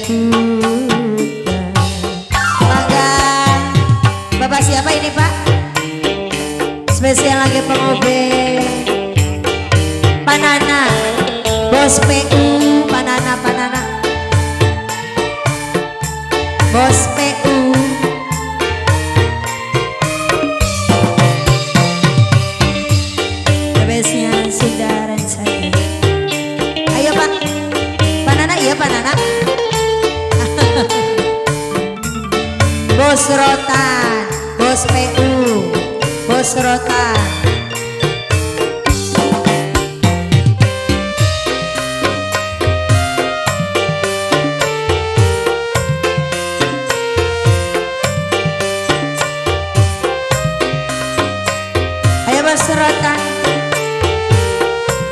Duda. Mangga Bapak siapa ini Pak? Spesial lagi pengobe Panana, Bos PU, Panana, Panana, Bos PU. Bebesnya sudah rencana. Ayo Pak, Panana, iya Panana. Bos Rotan, Bos PU, Bos Rotan. Ayo Bos Rotan,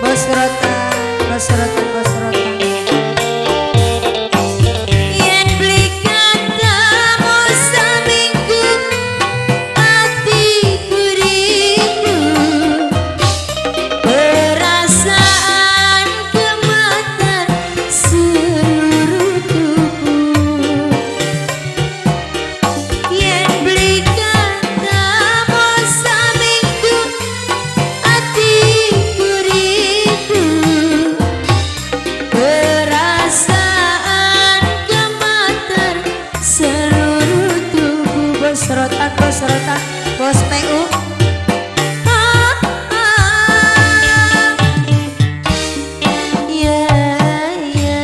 Bos Rotan, Bos Rotan, Bos Rotan. Yen beli ketemu seminggu hatiku rindu, perasaan gemetar seluruh tubuh. Yen beli ketemu seminggu hatiku rindu, perasaan gemetar seluruh tubuh. Bos Rotan, Bos Rotan, Bos PU. Ah, ah. Ya, ya.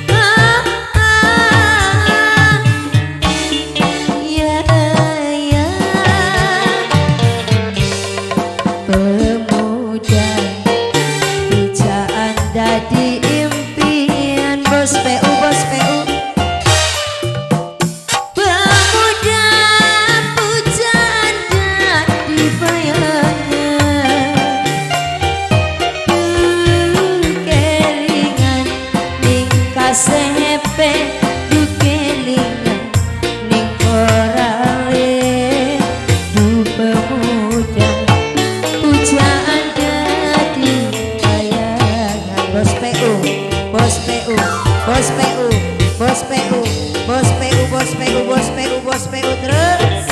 Ah, ah. Ya, ya. Pemuda pujaan dadi impian. Bos PU, Bos PU. Pemuda pujaan dadi bayangan, duh kelingan ning kasepe, duh kelingan ning korale. Duh pemuda pujaan dadi bayangan. Bos PU, Bos PU, Bos PU, Bos PU, Bos PU, Bos PU, Bos PU, Bos PU terus.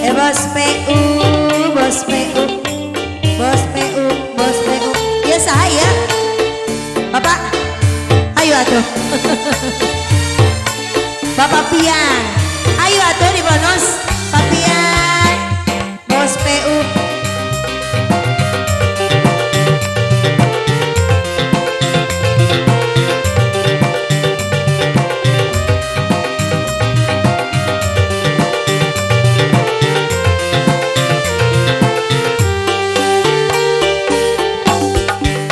Eh Bos PU, Bos PU, Bos PU, Bos PU. Ya saya, Bapak, ayo atuh. Bapak Pian, ayo atuh di bonus. Pak Pian, Bos PU.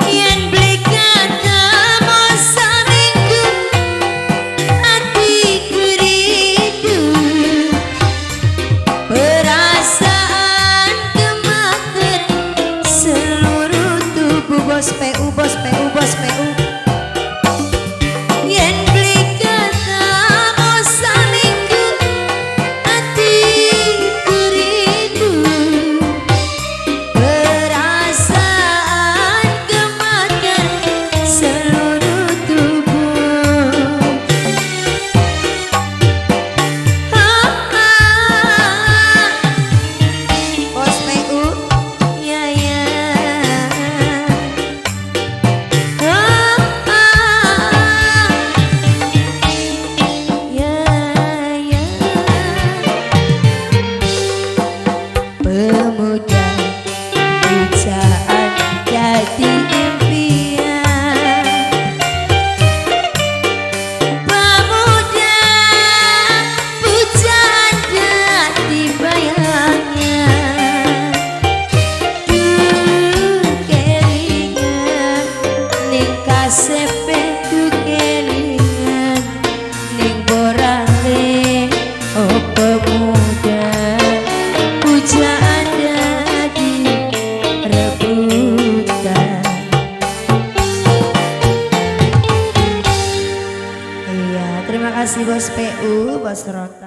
Yen beli ketemu seminggu hatiku rindu, perasaan gemeter seluruh tubuh. Bos PU, Bos PU, Bos PU. Yen beli ketemu seminggu hatiku rindu, perasaan gemeter seluruh tubuh. Ah, ah. Bos PU, ya ya. Bos Roto.